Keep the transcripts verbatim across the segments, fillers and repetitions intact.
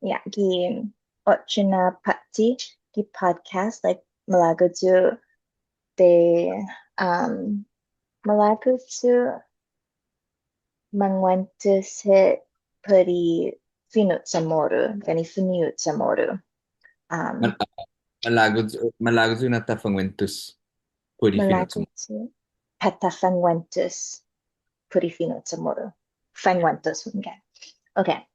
yeah, gi otro na påtte gi podcast, like, malago' yu' de, um, malago' yu' manguentos hit put i fino' CHamoru, yan i fino' CHamoru. Um, Mal-, malago', malago' yu' na ta fanguentos put i fino' CHamoru. Malago' yu' para ta fanguentos put i fino' CHamoru. Fanguentos, hunggan. Okay.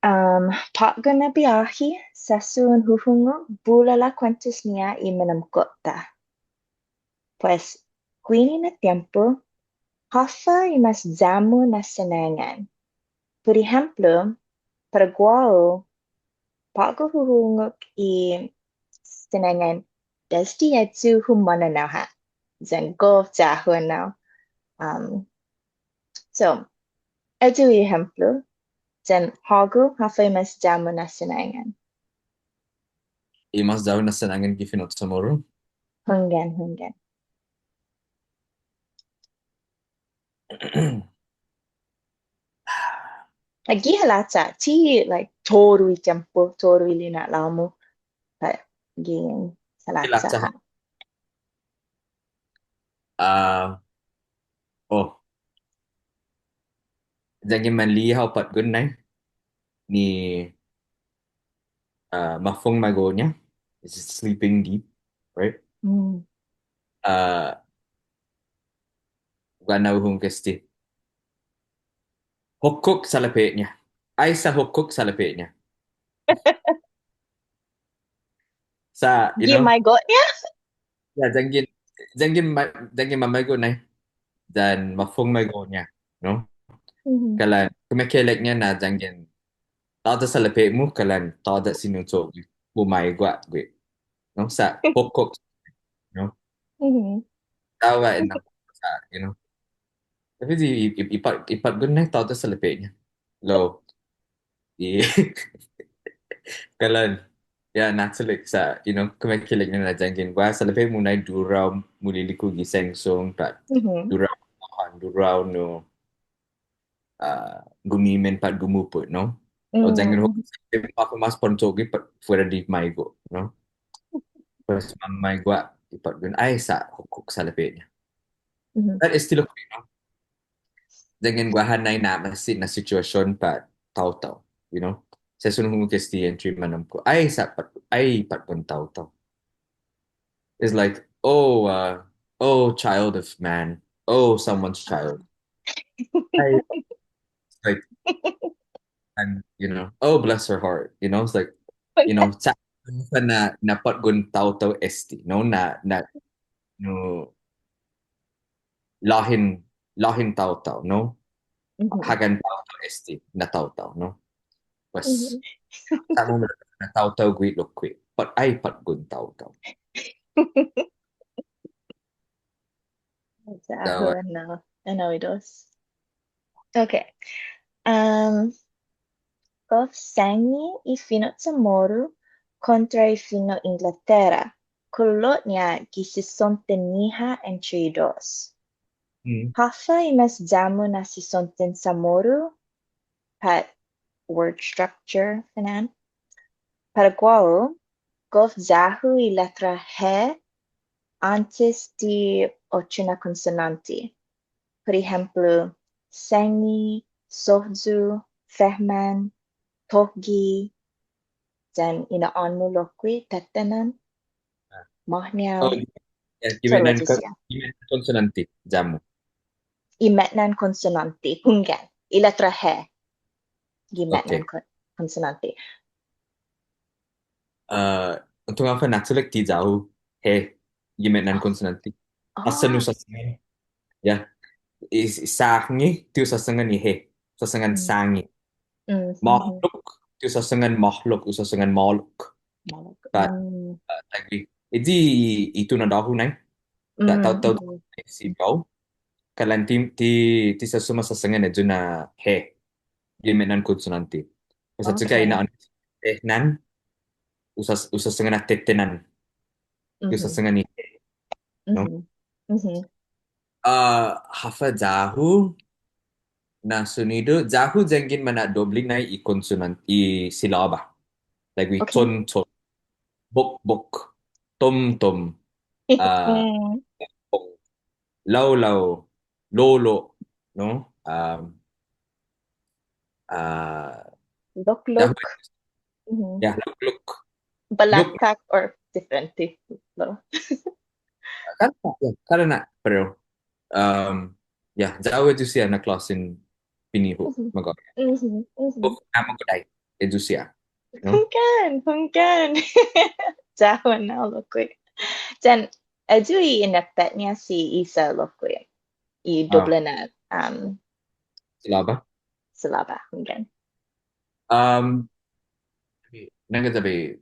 Um, på'go na biåhi, sesso un huhungok bula la kuentos-ña i manåmko'-ta. Pues, guini na tiempo, håfa i mas ya-mu na sinangan? Put ehemplo, para guåhu, på'go hu huhungok i sinangan desde ayu hu mana'nå'gue ha'. Yan gof ya-hu ennao. Um, so, ayu i ehemplo, yan hågu, håfa i mas ya-mu na sinangan? I mas ya-hu na sinangan gi fino' CHamoru? Hunggan, hunggan. Like, gi halacha, ti, like, todu i tiempo, todu i lina'la'-mu. But gi halacha. Halacha. Ah, oh. Yanggen manli'e' hao påtgon nai. Ni, ah, mafong maigo'-ña. It's sleeping deep, right? Mm. Ah, guaha na hu huhungok este. Hokkok salåpe'-ña. Ai sa' hokkok salåpe'-ña. Sa', you know? Gi maigo'-ña? Yeah, yanggen, yanggen ma-, yanggen mamaigo' nai. Yan mafong maigo'-ña, no? Mhm. Kalan, kumekeilek-ña na yanggen tåya' salåpe'-mu, kalan tåya' siña un cho'gue, mumaigo' gue'. No? Sa' hokkok, no? Mhm. Tåya' ennao, sa', you know. Tapi i, i, i påt-, i påtgon nai tåya' salåpe'-ña. Lao. I, kalan, yeah, naturally, sa', you know, kumekeilek-ña na yanggen guaha salåpe'-mu nai duru hao muliliko' gi sengsong, pat, mhm, duru hao, duru hao nu, ah, gumimen pat gumupu', no? O, mm, yanggen hokkok, mas, mas para un cho'gue pat fuera di maigo', no? Pues mamaigo' i påtgon, ai sa' hokkok salåpe'-ña. Mhm. That is still okay, no? Yanggen guaha nai na'ma'se' na situation pat taotao, you know? Sesso un huhungok este entre manåmko'. Ai sa' pat-, ai påtgon taotao. It's like, oh, uh, oh, child of man. Oh, someone's child. I, it's like, and, you know, oh, bless her heart. You know, it's like, you know, sa', sa' na, na påtgon taotao este, no? Na, na, no, låhin, låhin taotao, no? Mhm. Hagan taotao este, na taotao, no? Pues, mhm, sa' muna na taotao gui' lokkue', pat ai påtgon taotao. Sa', sa', uh, ennao, ennao i dos. Okay. Um, gof sahnge i fino' CHamoru kontra i fino' Inglatera. Kulot-ña gi sisonten-ñiha entre i dos. Mm. Håfa i mas ya-mu na sisonten CHamoru, pat word structure, fine'na. Para guåhu, gof ya-hu i letra he åntes di otro na konsonånte. Put ehemplo, sahnge, sohyo', fehman, tohge, yan i na'ån-mu lokkue', tetehnan, ah, måhnao. Oh, yeah, gi me'nan kon-, gi me'nan konsonånte, ya-mu. I me'nan konsonånte, hunggan. I letra he. Gi me'nan, okay, kon-, konsonånte. Uh, un tungo' håfa na'chalek ti ya-hu he gi me'nan konsonånte. Ah. Håssan hu sasångan. Yeah. I, i sahnge, ti hu sasångan i he. Hu sasångan, mm, sahnge. Mm, mhm. Måhlok, ti hu sasångan måhlok, hu sasångan målok. Målok. But, mm, uh, taiguihi. Ayu i tunåda-hu nai. Ta-, mm, taotao, mm, si Biao. Kalan ti, ti, ti sesso ma sasångan ayu na he. Gi me'nan konsonånte. Pues achokka', okay, i na'ån-, eh, nan. Hu sas-, hu sasångan na tetehnan. Hu sasångan i he. No? Mhm. Mhm. Uh, håfa ya-hu. na sonidu, ya-hu yanggen mana'doble nai i konsonan-, i silåba. Like, wi Okay. ton, ton, bok, bok, tom, tom, ah, Mm. lao, lao, lo, lo, no? Um, ah, Lok, ya-hu lok. Mhm. Yeah, lok, lok. Balåkak or diferente, no? Kada na, yeah, kada na, pero, um, yeah, ya-hu eyu siha na klåsen fino'-hu, Mhm. magåhet. Mhm, mhm. Uf, na'magof yu' eyu siha, no? Hunggan, hunggan. Ya-hu ennao lokkue'. Yan, eyu i inepet-ña si Isa lokkue'. I Ah. doble na, um, Silåba? Silåba, hunggan. Um, nangga ya bai,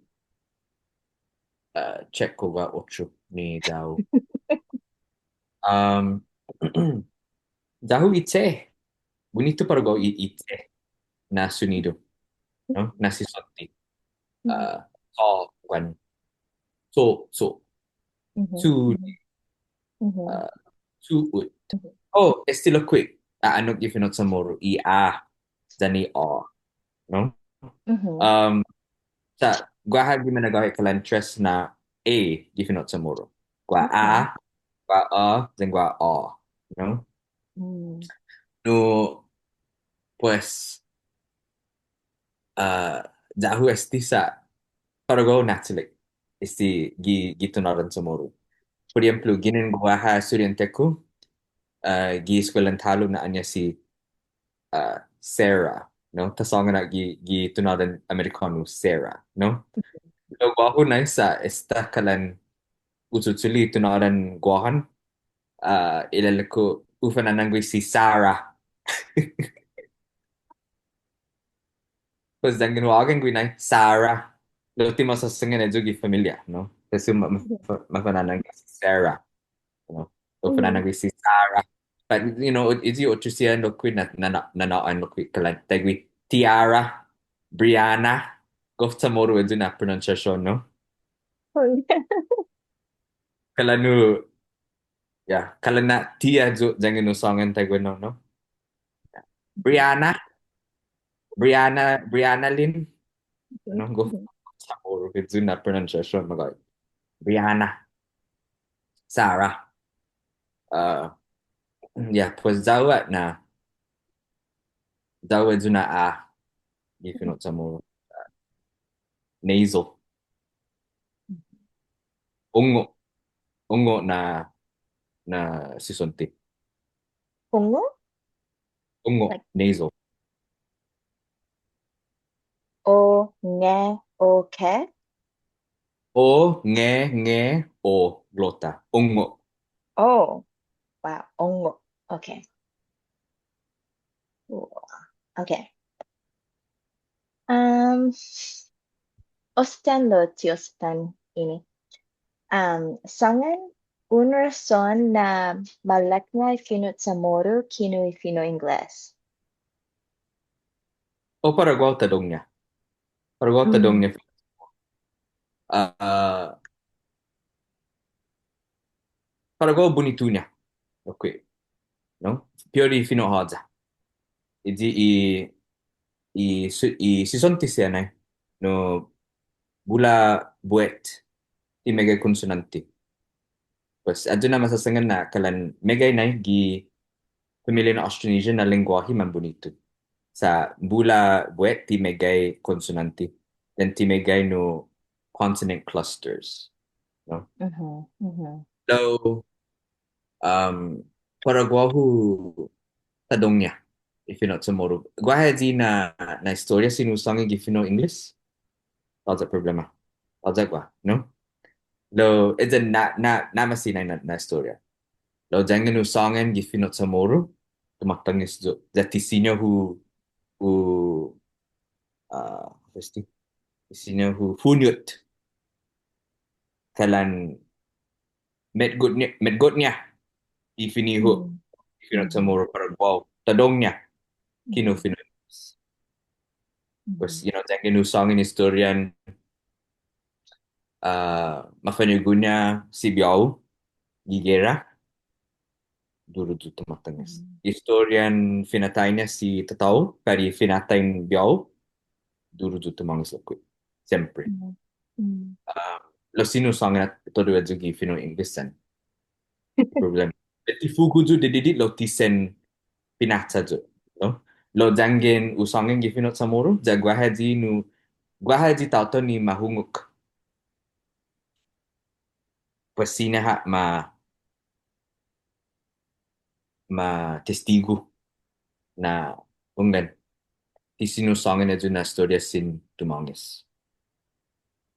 uh, check kao guaha otro ni ya-hu. Um, ya-hu i che. Bunitu para guåhu i, i che na sonidu. No? Na sisonti. Mhm. Uh, so, guaha. So, so. Mhm. Su-, Mhm. uh, su'ot. Mhm. Oh, este lokkue'. Ah, annok gi fino' CHamoru. I a. Yan i a. No? Mhm. Um, sa' guaha gi minagåhet kalan tres na a gi fino' CHamoru. Guaha a, Okay. guaha a, yan guaha a. No? Mm. No, pues, ah, ya-hu este sa' para guåhu na'chalek este gi, gi tunådan CHamoru. Por ehemplo, ginen guaha estudiånte-ku, ah, gi eskuelan talo' na'an-ña si, ah, Sarah, no? Ta sångan gi, gi tunådan Amerikånu, Sarah, no? Lao guåhu nai sa' esta kalan hu chuchule' tunådan Guåhan, ah, ilelek-hu, hu fana'nå'gue si Sarah. Pues yanggen hu ågang gui' nai, Sarah. Lao ti ma såsangan eyu gi familia, no? Sesso ma, ma, Mhm. ma fana'nå'gue si Sarah. No? Lao Mhm. fana'nå'gue si Sarah. But, you know, eyi otro siha lokkue' na, na, na, na, na, lokkue' kalan, taiguihi, Tiara, Brianna, gof CHamoru eyu na pronunciation, no? Oh, yeah. Kalan hu, yeah, kalan na tia yu', yanggen hu sångan taiguenao, no? Brianna, Brianna, Brianna Lynn. Mhm. No, gof, Mhm. CHamoru eyu na pronunciation, magåhet. Brianna. Sarah. Uh, yeah, pues ya-hu na, ya-hu eyu na a gi fino' CHamoru. Uh, nasal. Ongo'. Ongo' na, na sisonti. Ongo'? Ongo', like, nasal. O, nge, o, ke? O, nge, nge, o, glota. Ongo'. Oh, wow, ongo'. Okay. Ooh, okay. Um, Ostan lo ti ostan ini. Um, sangan un rason na malekña i fino' CHamoru kinu i fino' Ingles. O para guåhu ta dong-ña. Para guåhu ta dong-ña. Ah, para guåhu bunitu-ña. Okay. No? Pi'ot i fino' håya. Eyi i, i, si-, i sisonti siha nai. No, bula buet ti meggai konsonånti. Pues, ayu na masåsangan na kalan meggai nai gi familian Austronesian na lengguåhi manbunitu. Sa' bula buet ti meggai konsonånti. Yan ti meggai nu consonant clusters. No? Mhm, mhm. Lao, um, para guåhu ta dong-ña i fino' CHamoru. Guaha eyi na, na estoria si hu sångan gi fino' Ingles. Tåya' problema. Tåya' guaha, no? Lao, eyi na, na, na ma'åse' nai na, na estoria. Lao yanggen hu sångan gi fino' CHamoru, tumåtånges yu'. Ya ti siña hu, hu, ah, este, ti siña hu fuñot. Kalan metgot-ña, metgot-ña i fino'-hu, i fino' CHamoru para guåhu. Ta dong-ña kinu fino' Ingles. Pues, you know, yanggen hu sångan estorian, ah, mafañougyu-ña si bihå-hu gi gera. Duru yu' tumåtanges. Estorian finatai-ña si tatå-hu, pat i finataian bihå-hu, duru yu' tumånges lokkue'. Siempre. Lao siña hu sångan todu ayu gi fino' English yan. Problem. Ti fugu yu' didide' lao ti sen pinacha yu', no? Lao yanggen hu sångan gi fino' CHamoru, ya guaha i nu, guaha i taotao ni ma hungok. Pues siña ha' ma, ma testigu na hunggan. Ti siña hu sångan ayu na estoria sin tumånges.